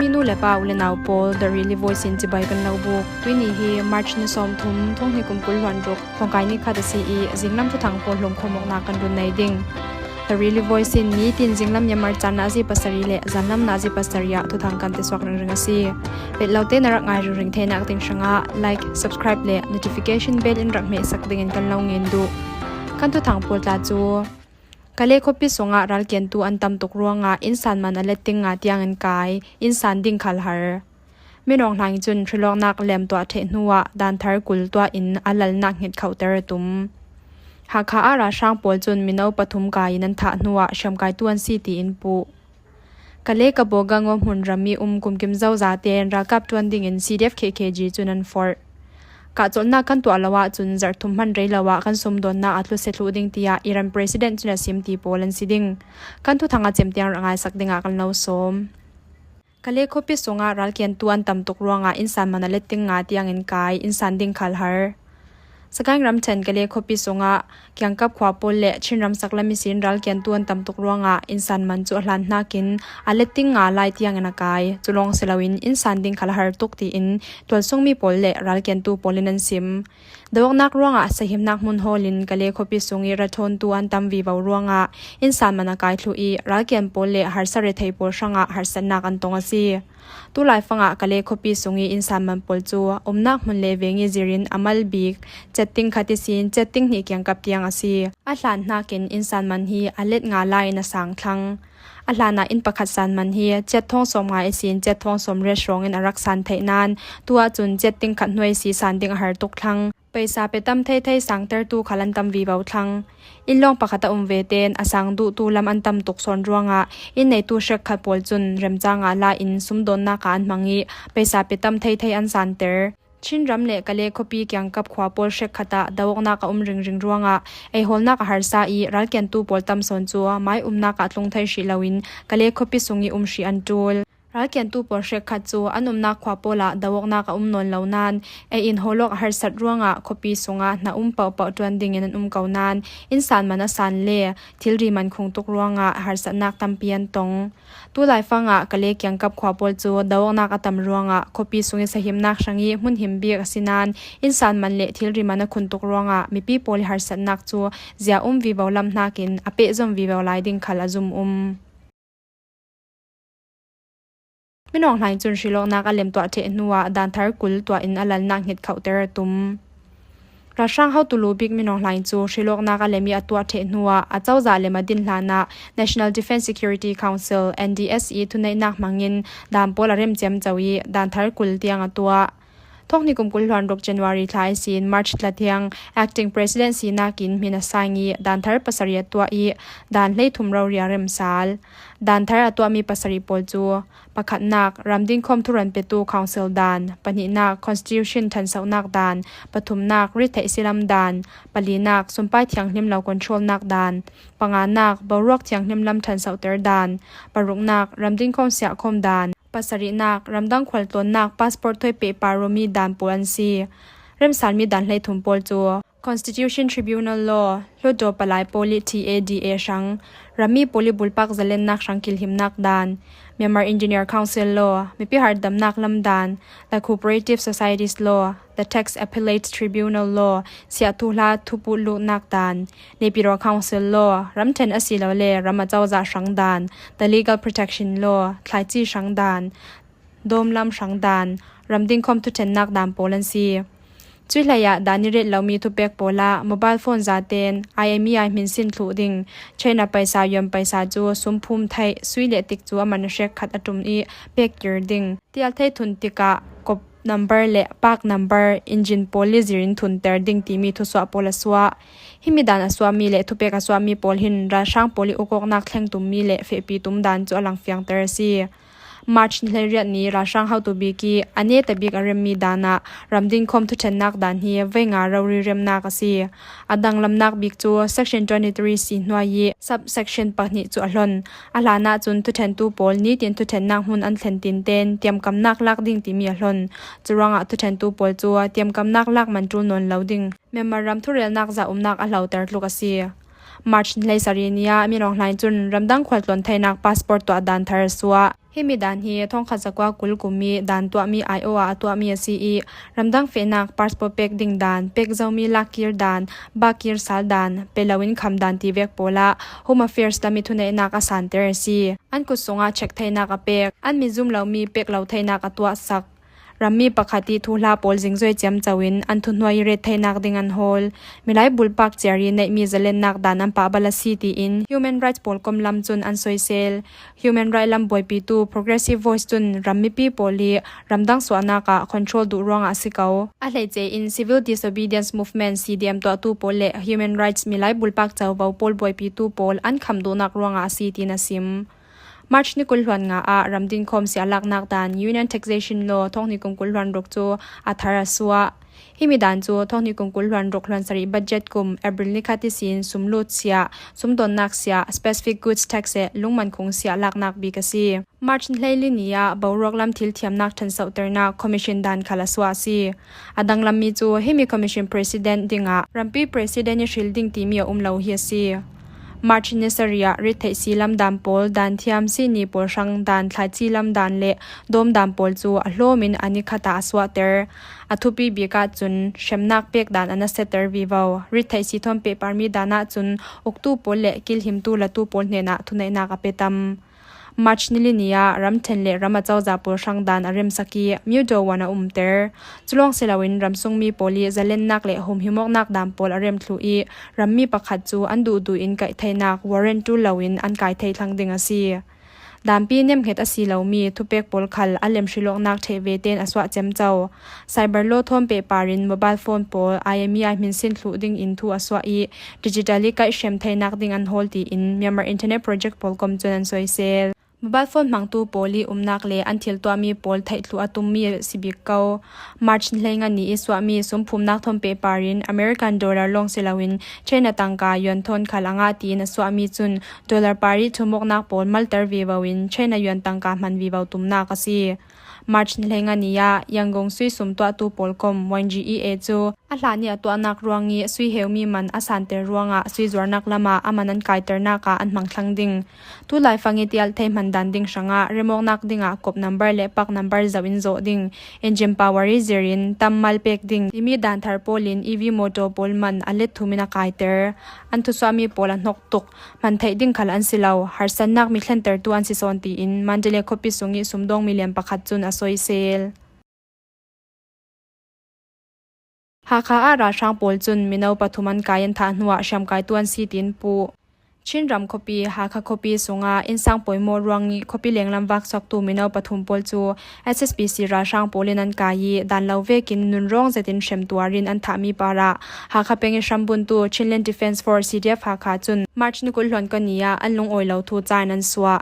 Dawtmi nu le pa u le nau pawl The Really Voice in cibai kan lo buk. Tuini hi March ni 30 thonghni kum 20 hluan ruk thongkai ni khat a si i zinglam thuthang pawl hlum khomoknak kan run nei ding. The Really Voice in ni tin zinglam Myanmar caan nazi pasarih le zanlam nazi pasarih ah thuthang kan ti suak ringring a si. Pet lo te na rak ngai ringring the nak ding hrangah like, subscribe le notification bell in rak hmeh sak ding in kan lo ngen duh. Kan thuthang pawl tla cu Kale khuapi sungah ralkiantu an tam tuk ruangah innsan man a let ting nga tiangin kai, innsan ding khal har. Minung hlang cun hrilawknak lem tuah ṭheh hnuah danthar 20 tuah in a lalnak hnget khoter a tum. Hakha ah ralhrang pawl cun mino pathum kai in an thah hnuah hriamkaitu an si tiin puh. Kale Kaboga ngaw hmun ram i um kumkim zoza tein ralkap ṭuan dingin CDF KKG cun an forh. Kahcawnnak kan tuah lo ahcun zarhthum hmanh rei lo ah kan sumdawnnak a tlu sethlu ding tiah Iran president cun a sim ti pawl an si ding. Kan thuthang a cem tiang rak ngaisak ding ah kan lo sawm. Kale khuapi sungah ralkiantu an tam tuk ruangah innsan man a let ting nga tiangin kai, innsan ding khal har. Sagaing ramṭhen Kale khuapi sungah Kiangkap khua pawl le Chinram saklami sin ralkiantu an tam tuk ruangah innsan man cu a hlan nakin a let ting nga lai tiangin a kai. Cu lawng si loin innsan ding khal a har tuk tiin tualsungmi pawl le ralkiantu pawl in an sim. Dawknak ruangah sahimnak hmun hawl in Kale khuapi sung i raṭhawntu an tam vivo ruangah innsan man a kai thlu i ralkian pawl le harsa rethei pawl hrangah harsatnak an tong a si. Tu laifang ah Kale khuapi sung i innsan man pawl cu umnak hmun le veng i zir in a mal bik cetting khat i sin cetting hnih kiangkap tiang a si. A hlan nakin innsan man hi a let nga lai in a sang thlang. A hlan ah inn pakhat san man hi cet thong sawm nga i sin cet thong sawm riat hrawng in a rak san theih nain tu ahcun cet ting khat hnuai si san ding a har tuk thlang. Paisa pe tam theithei sangtertu khal an tam vivo thlang. Innlawng pakhat a um ve tein a sang duhtu lam an tam tuk sawn ruangah inn neitu hrekkhat pawl cun remcang ah la in sumdawnnak ah an hmang i paisa pe tam theithei an santer. Chinram le Kale khuapi kiangkap khua pawl hrekkhat ah doawknak a um ringring ruangah eihawlnak a harsa i ralkiantu pawl tam sawn cu mai umnak ah tlung thei hrih loin Kale khuapi sung i um hrih an ṭul. Ralkiantu pawl hrekkhat cu an umnak khua pawl ah doawknak a um nawn lo nain ei-inn hawlawk a harsat ruangah khuapi sungah hna um paohpaoh ṭuan dingin an um ko nain innsan man a san le thilri man khung tuk ruangah harsatnak tampi an tong. Tu laifang ah Kale kiangkap khua pawl cu doawknak a tam ruangah khuapi sung i sahimnak hrang i hmunhim bik a si nain innsan man le thilri man a khun tuk ruangah mipi pawl i harsatnak cu zia um vivo lam nakin a pehzom vivo lai ding khal a zum um. Minung hlaing cun hrilawknak a lem tuah ṭheh hnuah danthar 20 tuah in a lalnak hnget khohter a tum. Ralhrang hotu lu bik minung hlaing cu hrilawknak a lem i a tuah ṭheh hnuah a cozah lem a din hlanah National Defense Security Council NDSE thuneihnak hmangin dan pawl a rem ciamco i danthar 20 tiang a tuah. Thawngni kum 20 hluan ruk January thla i sin March thla tiang acting president sinak in min a sang i dan thar pasarih a tuah i dan 13 rori a remsal. Dan thar a tuahmi pasarih pawl cu pakhatnak ramding khom thuran petu council dan, pahnihnak constitution ṭhansonak dan, pathumnak rittheih silam dan, palinak sumpai thianghlim lo controlnak dan, panganak boruak thianghlim lam ṭhansoter dan, paruknak ramding khom siah khom dan, Pasarihnak, ramdang khualtlawnnak passport thoi pehpar rumi dan pawl an si. Remsanmi dan 33 pawl cu Constitution Tribunal Law, Hluttaw Palai pawl i TADA hrang, rammi pawl i bulpak zalennak hrang kilhimnak dan, Myanmar Engineer Council Law, mipi hardamnak lam dan, The Cooperative Societies Law, The Tax Appellate Tribunal Law, siahtu hla thupu luhnak dan, Naypyidaw Council Law, ramṭhen asilole ram acozah hrang dan, The Legal Protection Law, thlaici hrang dan, dawmlam hrang dan, ramding khom thuṭhennak dan pawl an si. Cui hlei ah dan i ret lomi thupek pawl ah mobile phone zaten IMEI min sin thluh ding, China paisa yuan paisa cu sumphum theih, sui le tik cu aman hrek khat a ṭum i pek kir ding. Tial thei thun tikah kop number le park number, engine pawl i zir in thunter ding timi thusuah pawl a suah. Himi dan a suahmi le thupek a suahmi pawl hin ralhrang pawl i ukawknak thleng tummi le fehpi tum dan cu a langfiangter a si. March ni 18 ni ralhrang haotu bik i a neta bik a remmi dan ah ramding khom thuṭhennak dan hi voi nga rori remnak a si. A danglamnak bik cu Section 23 C hnuai i subsection pahnih cu a hlonh. A hlan ahcun thuṭhentu pawl nitin thuṭhennak hmun an thlen tin tein tiamkamnak lak ding timi a hlonh. Curuangah thuṭhentu pawl cu tiamkamnak lak man ṭul nawn lo ding Myanmar ram thurelnak za umnak a hloter tluk a si. March ni 17 ni ah Minung Hlaing cun ramdang khualtlawn theinak passport tuah dan thar a suah. Himi dan hi 1920 kum i dan tuahmi aiawh ah a tuahmi a si i ramdang fehnak passport pek ding dan, pek zomi lakkir dan, bakir sal dan, pe loin kham dan ti vek pawl ah Home Affairs lam i thuneihnak a santer a si. An kut sungah check theinak a pek. An mi zum lomi pek lo theinak a tuah sak. Rammi pakhat i thuhla pawl zingzoi ciamco in an thuhnuai i ret theinak ding an hawl. Milai bulpak ciar i neihmi zalennak dan an pah bal a si tiin human rights pawl komlam cun an soisel. Human rights lam buaipitu Progressive Voice cun ram mipi pawl hi ramdang suahnak ah control duh ruangah a si ko. A hleice in Civil Disobedience Movement CDM tuahtu pawl le human rights milai bulpak covo pawl buaipitu pawl an kham duhnak ruangah a si tiin a sim. March ni 20 hluan nga ah ramdin khawm sia laknak dan Union Taxation Law thonghni kum 20 hluan ruk cu a thar a suah. Hi mi dan cu thonghni kum 20 hluan ruk hluan sarih budget kum April ni khat sin sumlut sia, sumdonnak sia, specific goods tax le lungman khung sia laknak bik a si. March ni hleili ni ah boruak lam thil thiamnak ṭhansoternak commission dan khal a suah a si. A dang lammi cu himi commission president dingah rampi president i hril ding timi a um lo hi a si. March ni sarih ah rittheih sii lamdan pawl, danthiam sihni pawl hrang dan, thlaici lamdan le dawmdan pawl cu a hlawm in an i khat ah a suahter. A thupi bik ahcun hremnak pek dan an a setter vivo. Rittheih sii thawn pehparmi dan ahcun uktu pawl le kilhimtu latu pawl hnenah thuneihnak a pe tam. March nilini ah ramṭhen le ram acozah pawl hrang dan a remsak i Myodawan a umter. Culawng si loin ramsungmi pawl i zalennak le humhimawknak dan pawl a remthlu i rammi pakhat cu an duhduh in kaihtheinak warrant ṭul loin an kai thei thlang ding a si. Danpi nemhnget a si lomi thupek pawl khal a lemhrilawknak ṭheh ve tein a suah cemco. Cyber law thawn pehpar in mobile phone pawl IMEI hmin sin thluh ding in thu a suah i digital i kaihhrem theinak ding an hawl tiin Myanmar Internet Project pawl kom cun an soisel. Mobile phone hmangtu pawl i umnak le an thil tuahmi pawl theihthlu a tummi si bik ko. March 15 ni i suahmi sumphumnak thawn pehpar in American dollar lawng si loin China tangka yuan thawn khal a ngah tiin a suahmi cun dollar pari thumawknak pawl malter vivo in China yuan tangka hman vivo tumnak a si. March ni 15 ni ah Yangon suisum tuahtu pawl kom YGEA cu a hlan i a tuahnak ruang i sui heumi man a santer ruangah sui zuarnak lam ah a man an kaiternak ah an hmang thlang ding. Tu laifang i tial thei hman dan ding hrangah remawknak dingah kop number le pak number zoh in zawh ding, engine power i zir in tam mal pek ding timi dan thar pawl in EV motor pawl man a let thum in a kaiter. An thusuahmi pawl a hnok tuk. Hman theih ding khal an si lo. Harsannak mi thlentertu an si sawn tiin Mandalay khuapi sung i sumdawng milian pakhat cun a soisel. Hakha ah ralhrang pawl cun mino pathum an kai an thah hnuah hriamkaitu an si tiin puh. Chinram khuapi Hakha khuapi sungah innsang pawimawh ruang i khuapi lenglam vak chuaktu mino pathum pawl cu SSPC ralhrang pawl in an kai i dan lo vekin nunrawng zetin hrem tuar in an thahmi par ah Hakha peng i hrambuntu Chinland Defence Force CDF Hakha cun March ni 20 hluan ni ah an lungawi lo thu ca in an suah.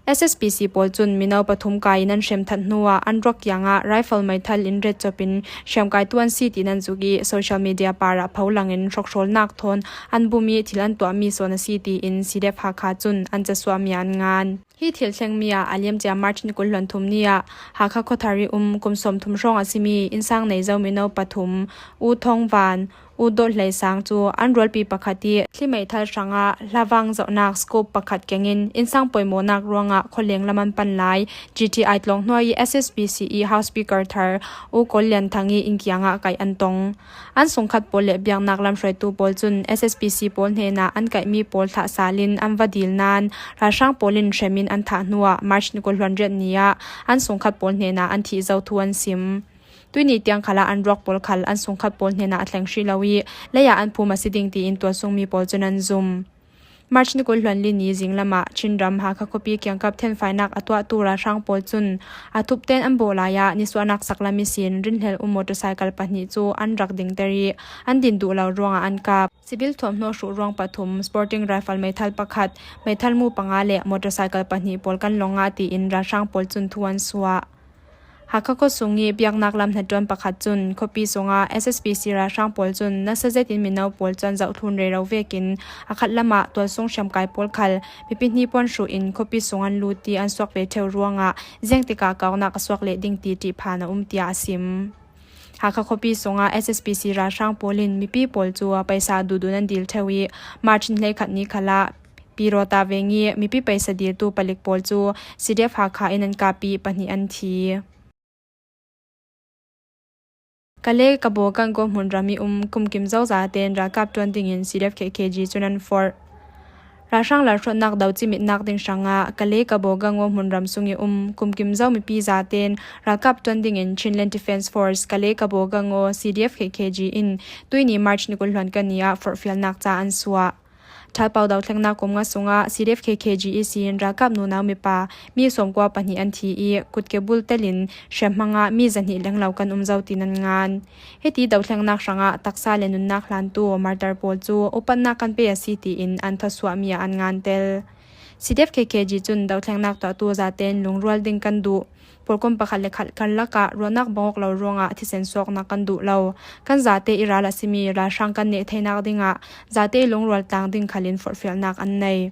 SSPC pawl cun mino pathum kai in an hrem that hnu ah an ruak kiang ah rifle meithal in ret cop in hriamkaitu an si tiin an zuk i social media par ah pholang in hrokhrawlnak thawn an bum i thil an tuahmi sawn a si tiin CDF Hakha cun an casuahmi an ngan. Hi thil thlengmi ah a liamcia March ni 23 ni ah Hakha khuathar i um kum 30 hrawng a simi innsang nei zo mino pathum U Thong Van, U Dawt Hlei Sang cu an rualpi pakhat i thli meithal hrangah hlavang zohnak scope pakhat keng in innsang pawimawhnak ruangah khualeng lam an pan lai. GTI tlawng hnuai i SSBC i House Speaker thar U Kawl Lian Thang i inn kiang ah kaih an tong. An sungkhat pawl le biaknak lamhruaitu pawl cun SSPC pawl hnenah an kaihmi pawl thlah sal in an va dil nain ralhrang pawl in hrem in an thah hnuah March ni 28 ni ah an sungkhat pawl hnenah an thih zau thu an sim. Tuni tiang khal ah an ruak pawl khal an sungkhat pawl hnenah a thleng hrih lo i lei ah an phum a si ding tiin tuasungmi pawl cun an zum. March ni 20 hluan lini zinglam ah Chinram Hakha khuapi kiangkap thenfainak a tuahtu ralhrang pawl cun a thupten an bawh lai ah nisuahnak saklam i sin rinhlel um motorcycle pahnih cu an rak dingter i an din duh lo ruangah an kap. Civil thuamhnaw hruh ruang pathum, sporting rifle meithal pakhat, meithal mu panga le motorcycle pahnih pawl kan lawng ah tiin ralhrang pawl cun thu an suah. Hakha khuasung i biaknak lam hnaṭuan pakhat cun khuapi sungah SSPC ralhrang pawl cun nasa zet in mino pawl cu an zohthlun rero vekin a khat lam ah tualsung hriamkai pawl khal mipi hnipuan hruh in khuapi sung an lut i an suak ve ṭheo ruangah ziang tikah kaunak a suak leh ding ti ṭihphan a um tiah a sim. Hakha khuapi sungah SSPC ralhrang pawl in mipi pawl cu paisa duhdun an dil ṭheo i March 21 ni khal ah. Pyirota veng i mipi paisa diltu palik pawl cu CDF Hakha in an kap i pahnih an thi. Kale Kabaw Gangaw hmunram i um kumkim zozah tein ralkap ṭuan dingin CDF KKG cun an forh. Ralhrang lalhrawtnak do cimitnak ding hrangah Kale Kabaw Gangaw hmunram sung i um kumkim zo mipi zaten ralkap ṭuan dingin Chinland Defense Force Kale Kabaw Gangaw CDF KKG in tuini March ni 20 hluan ni ah forhfialnak ca an suah. Ṭhalpau dothlennak kum nga sungah CDF-KKGEC in ralkap nunau mipa mi 94 an thi i kutke bul tel in hriamhmang ah mi 200 lenglo kan um zau ti nan ngan. Hiti dothlennak hrangah taksa le nunnak hlantu martar pawl cu upatnak kan pe a si tiin an thawsuahmi ah an ngan tel. CDF-KKG cun dothlennak tuahtu zaten lungrual ding kan duh. Pawlkom pakhat le khat karlak ah ruahnak bawk lo ruangah thisen suaknak kan duh lo. Kan zate i ral a simi ralhrang kan neh theinak dingah zate lungrual tlang ding khalin forhfialnak an nei.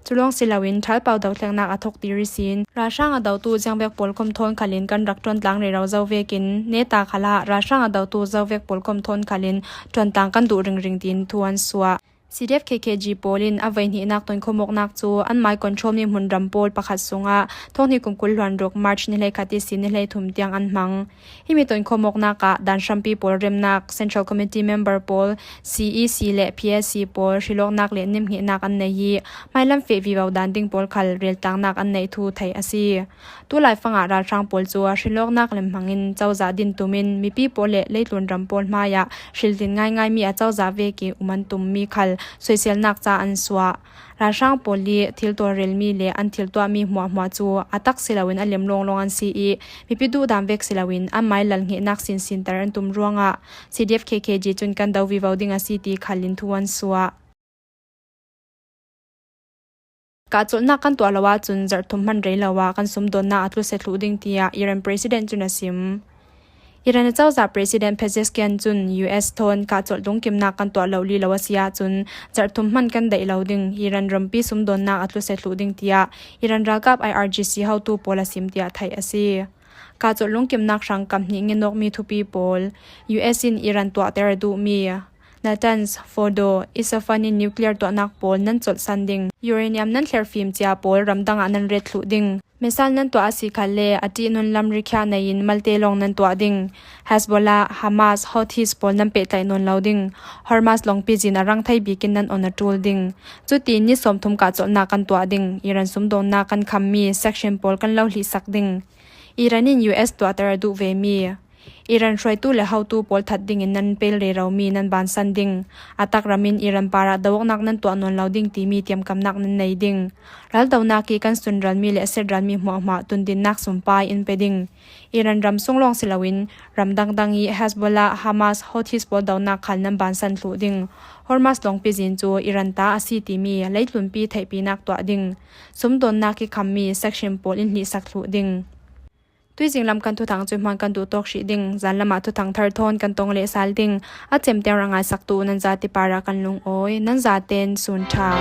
Culawng si loin ṭhalpau dothlennak a thok ti ri sin ralhrang a dotu Ziangbek pawlkom thawn khalin kan rak ṭuan tlang rero zo vekin neta khala ralhrang a dotu zovek pawlkom thawn khalin ṭuan tlang kan duh ringring tiin thu an suah. CDF-KKG pawl in a voihnihnak tonkhawmawknak cu anmah control mi hmunram pawl pakhat sungah thonghnih kum 20 hluan ruk March ni 21 i si ni 33 tiang an hmang. Himi tonkhawmawknak ah dan hrampi pawl remnak, Central Committee member pawl, CEC le PSC pawl hrilawknak le nimhngehnak an nei i hmailam feh vivo dan ding pawl khal reltlangnak an neih thu theih a si. Tu laifang ah ralhrang pawl cu hrilawknak lemhmang in cozah dintum in mipi pawl le leitlun ram pawl hmai ah hriltlin ngaingaimi a cozah vek i um an tummi khal soiselnak ca an suah. Ralhrang pawl i thil tawlrelmi le an thil tuahmi hmuahhmuah cu a tak si loin a lem lawnglawng an si i mipi duhdan vek si loin an mai lal hngehnak sinsinter an tum ruangah CDF KKG cun kan do vivo ding a si ti khal in thu an suah. Kahchawlhnak kan tuah lo ahcun zarhthum hmanh rei lo ah kan sumdawnnak a tlu sethluh ding tiah Iran president cun a chim. Iran acozah President Pezeshkian cun US thawn kahchawlh lungkimnak kan tuah lo lilo a si ahcun zarhthum hmanh kan daih lo ding Iran rampi sumdawnnak a tlu sethluh ding tiah Iran ralkap IRGC hotu pawl a sim tiah theih a si. Kahchawlh lungkimnak hrang kamhnih ngenawkmi thupi pawl US in Iran tuahter a duhmi Natanz, Fordow, Isfahan in nuclear tuahnak pawl nan cawlhsan ding. Uranium nan thlerfim cia pawl ramdang ah nan ret thluh ding. Missile nan tuah a si khal le a ṭihnun lam rikhiah nei in malte lawng nan tuah ding. Hezbollah, Hamas, Houthis pawl nan pehtlaih nawn lo ding. Hormuz lawngpi zin a rang thei bik in nan on a ṭul ding. Cuti ni 30 kahchawlhnak kan tuah ding. Iran sumdawnnak kan khammi section pawl kan lo hlihsak ding. Iran in US tuahter a duh vemi. Iran hruaitu le hotu pawl that ding in nan pel reromi nan vansan ding. A tak ram in Iran par ah doaknak nan tuah nawn lo ding timi tiamkamnak nan nei ding. Raldonak i kan sunralmi le setralmi hmuahhmuah tundinnak sumpai in pe ding. Iran ram sung lawng si loin ram dangdang i Hezbollah, Hamas, Houthis pawl donak khal nan vansan thlu ding. Hormuz lawngpi zin cu Iran ta a si timi leitlunpi theihpinak tuah ding. Sumdawnnak i khammi section pawl in hlihsak thlu ding. Tuizing lam kan thuthang cu hman kan duh tawk hrih ding. Zanlam ah thuthang thar thawn kan tong le sal ding. A cem tiang ra ngai saktu nan zati para kan lung awi. Nan zaten sun tha.